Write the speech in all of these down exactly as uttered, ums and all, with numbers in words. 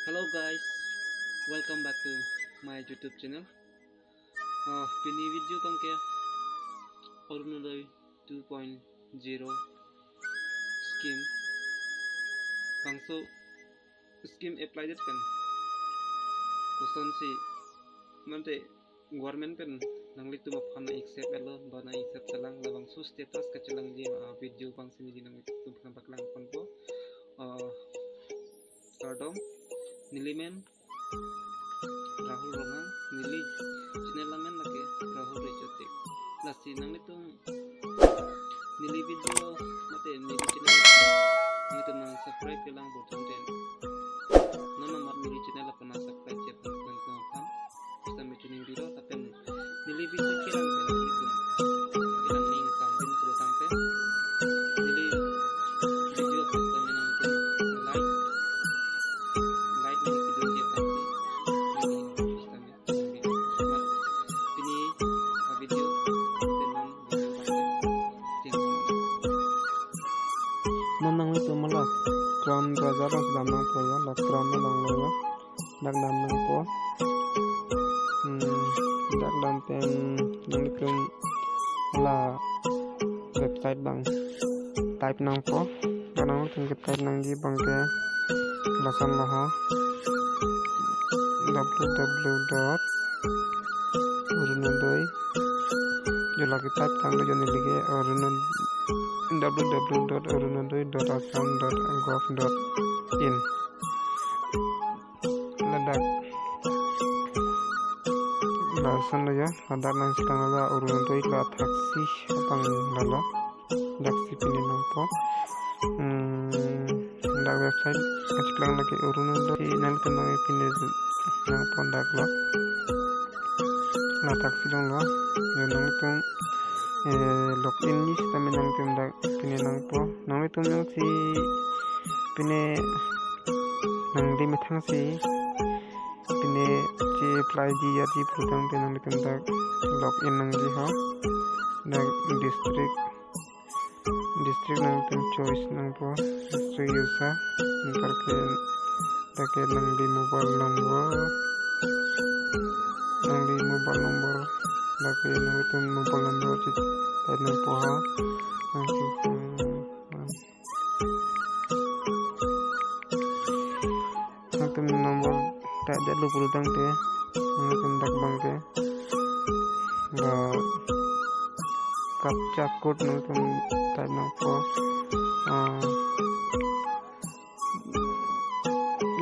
Hello guys, welcome back to my YouTube channel. Ah, pini video abangke Orunodoi two point zero scheme. Bangso scheme apply det pen kosonsi mate government pen nanglitum aphan accept etlo ba nang accept chelang, labangso status kachelangji, ah, video abangsi neli nanglitum aphan paklang ponpo. Ah, kardom, neli men Rahul Ronghang, neli channel amen lake Rahul Rechotek. Lasi nanglitum neli video mate neli channel nanglitum nang subscribe kelang button den. Non amat neli channel aphan nang subscribe chek nanglitum aphan. Sitame chuning video lapen neli video kelang pen nanglitum kelang ning kangdin pulo tangte neli video aphan sitame nanglitum like, like neli kedun je aphansi neli sitame chuning video. Amat pini a video tenon video abangke tiang. Non nanglitum la Chrome browser along dam nangpo ya, la Chrome along lo ya. Dak dam nangpo. Hmm, dak dam pen nanglitum la website abang type nangpo. Dak nanglitum ke type nangji abangke lason lo ho. W W W dot orunodoi. Jo lake type tanglo jo neli ke Orunod-, W W W dot orunodoi dot assam dot gov dot in. Ladak lason lo ya, ladak nangcheklang la Orunodoi la thaksi abang lalo. Daksi pini nangpo. Hmm, dak website kacheklang lake Orunodoi, nanglitum nang pini nangpo dak lo. La thaksi along lo. Jo nanglitum, eh, login ji sitame nanglitum dak pini nangpo. Nanglitum jongsi pini nangli methang si pini che-apply ji ya ji pudang pen nanglitum dak login nangji ho. Dak district, district nanglitum choice nangpo, district usa, anparke dak ke nangli mobile number, nangli mobile number, dak ke nanglitum mobile number chit type nangpo ho. Nangsi, hmm, Nangtum number type detlo pulo tangte, nangtum dak abangke ba captcha code nangtum type nangpo, ah,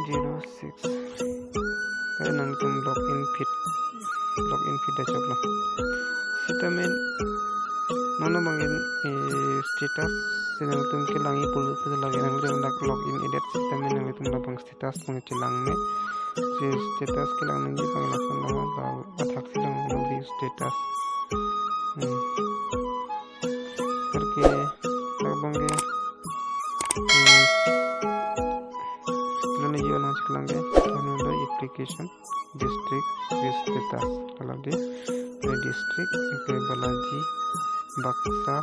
zero six. Kaya nangtum login feed, login feed achoklo. Sitame non abangke, eh, status si nangtum kelangji pulo pulo lake nangtum dak login edet sitame nangtum labang status abang chelang me. Si status kelang nangji abang lason lo, la athaksi along lo view status. Hmm. Anparke dak abangke, hmm, lone yo nangcheklang ke, lone lo application. District, view status. Kalau di, di district, ke Balaji, Baksa,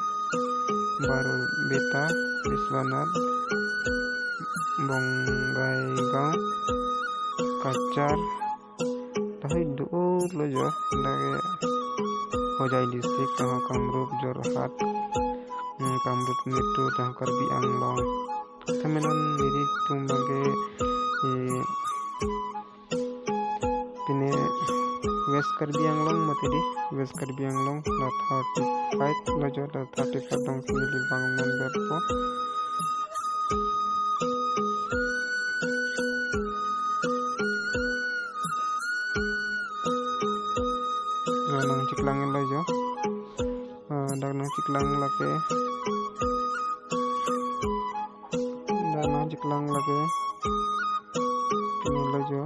Barpeta, Biswanath, Bongaigaon, Cachar, tahai do-o lo jo, lake Hojai district, taho Kamrup, Jorhat, hmm, Kamrup Metro, taho Karbi Anglong. Sitame non nelitum abangke, eh, pine West Karbi Anglong mati di, West Karbi Anglong la thirty five lo jo, la thirty five along si neli bang number po. La nangcheklang lo jo. Ah, dak nangcheklang lake. Dak nangcheklang lake. Pini lo jo.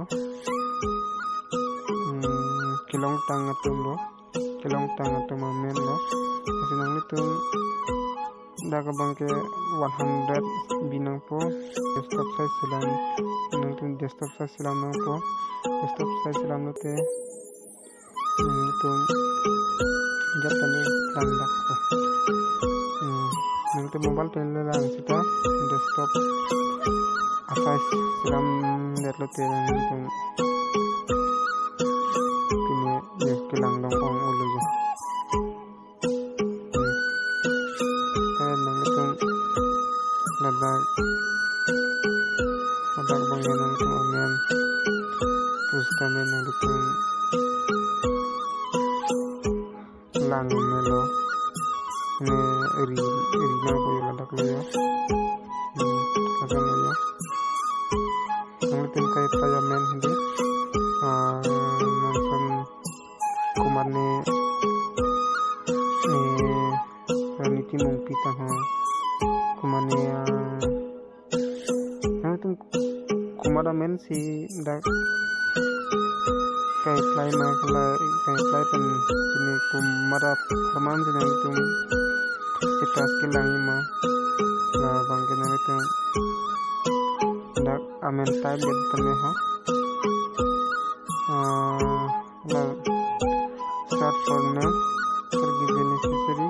Hmm, kelongtang atum lo. Kelongtang atum amen lo. Lasi nanglitum dak abangke one hundred B nangpo. Desktop size selam. Nanglitum desktop size selam nangpo. Desktop size selam lote nangtum jat tani lang dak ko. Hmm, nangtum mobile pen le lang seta desktop Asai siram detlo te nangtum pine yo kelang long ong ulo yo. Eh, nangtum ladak, ladak abang ya nangtum amen pusitame nangtum lang melo. Ne ri, ri nangpo yo ladak lo yo. Hmm, ladak lo yo. Nangtum kai pa ya amen hedi. Ah, nangtum komatne, eh, Raniti Mungpi ta ho. Komatne, ah, nangtum komat amen si dak kai-apply ma kala kai-apply pen pine komat apharman si nangtum status kelang ma. Labang ke nangtum dak amen type det tame ho. Ah, la search for name, for the beneficiary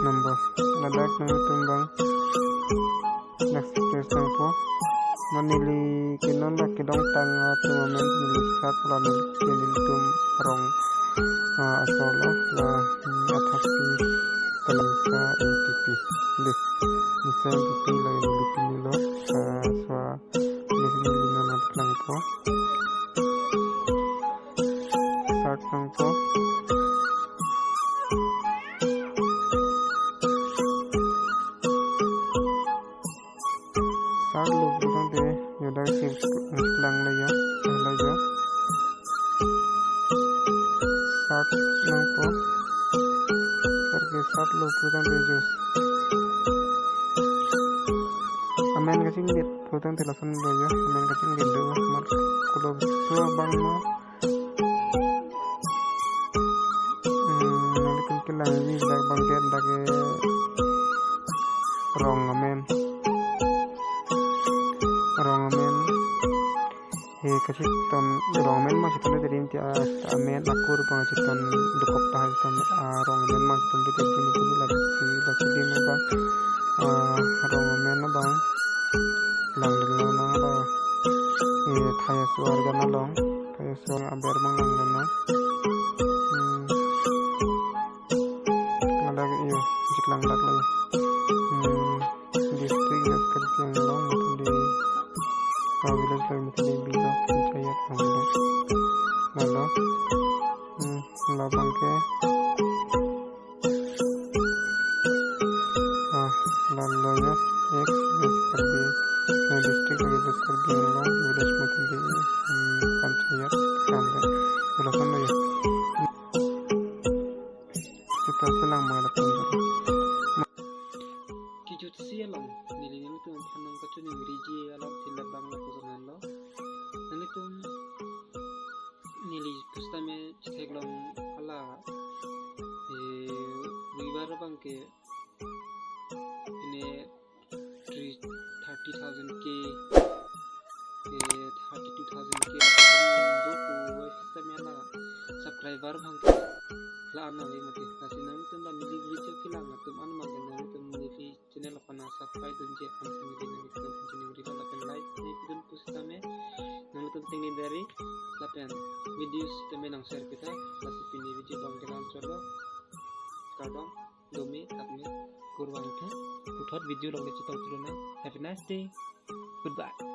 number. Ladak nangtum abang next press nangpo. Non neli ke non la kedongtang atum amen neli search la neli ke nelitum rong, ah, asolo la, hmm, athak si Kalangsa N P P. Deh, Kalangsa N P P la neli pinilo. Ah, so, neli si neli non abang langpo. Search nangpo. Search lo pu tangte yo dak si lang lo yo, lo yo. Search nangpo. Search ke search lo pu tangte yo amen kachingdet pu tangte lason lo yo, amen kachingdet do, mat kolo so abang ma. Hmm, nangtum kelangji dak abang ke dak ke rong amen. Rong amen. He kachiton rong amen ma chiton dei rim ti a amen akur abang chiton dokok ta chiton, ah, rong amen ma chiton dei rim ti lasi lasi dim abang, ah, rong amen abang langdetlo nang abang. Eh, thai aso arjan along. Kayo so aber abang langlo na. Hmm. Ladak yo, chiklang dak lo. Hmm. District West Karbi Anglong, Muthundi, ah, village lo Muthundi block, panchayat lo. Ladak. Hmm. Labang ke. Ah, lalo ya, X, West Karbi, eh, district lagi West Karbi Anglong, village Muthundi, hmm, panchayat, Kamre, ulasan ya. Kita selang mengalap. Kijut si along, neli nangtum aphan nangkachiningriji alam thilabang lapu songan lo. Nangtum neli pusitame chetheklong hala, eh, Roibar abang ke pine three, thirty thousand K, eh, thirty-two thousand K, lapen do pu pusitame hala subscriber abang ke la-an nangli mati. Lasi nangtum la neli video kelang atum an abang ke nangtum neli channel aphan subscribe dunji aphan si neli nangtum channel ri lapen like ne pidun pusitame nangtum tengne dari lapen video sitame nang share kita. Lasi pini video abang ke la-an chotlo. Kardom, dome, katme, kurvangthu, puthot video along le chetong tuluna. Have a nice day. Goodbye.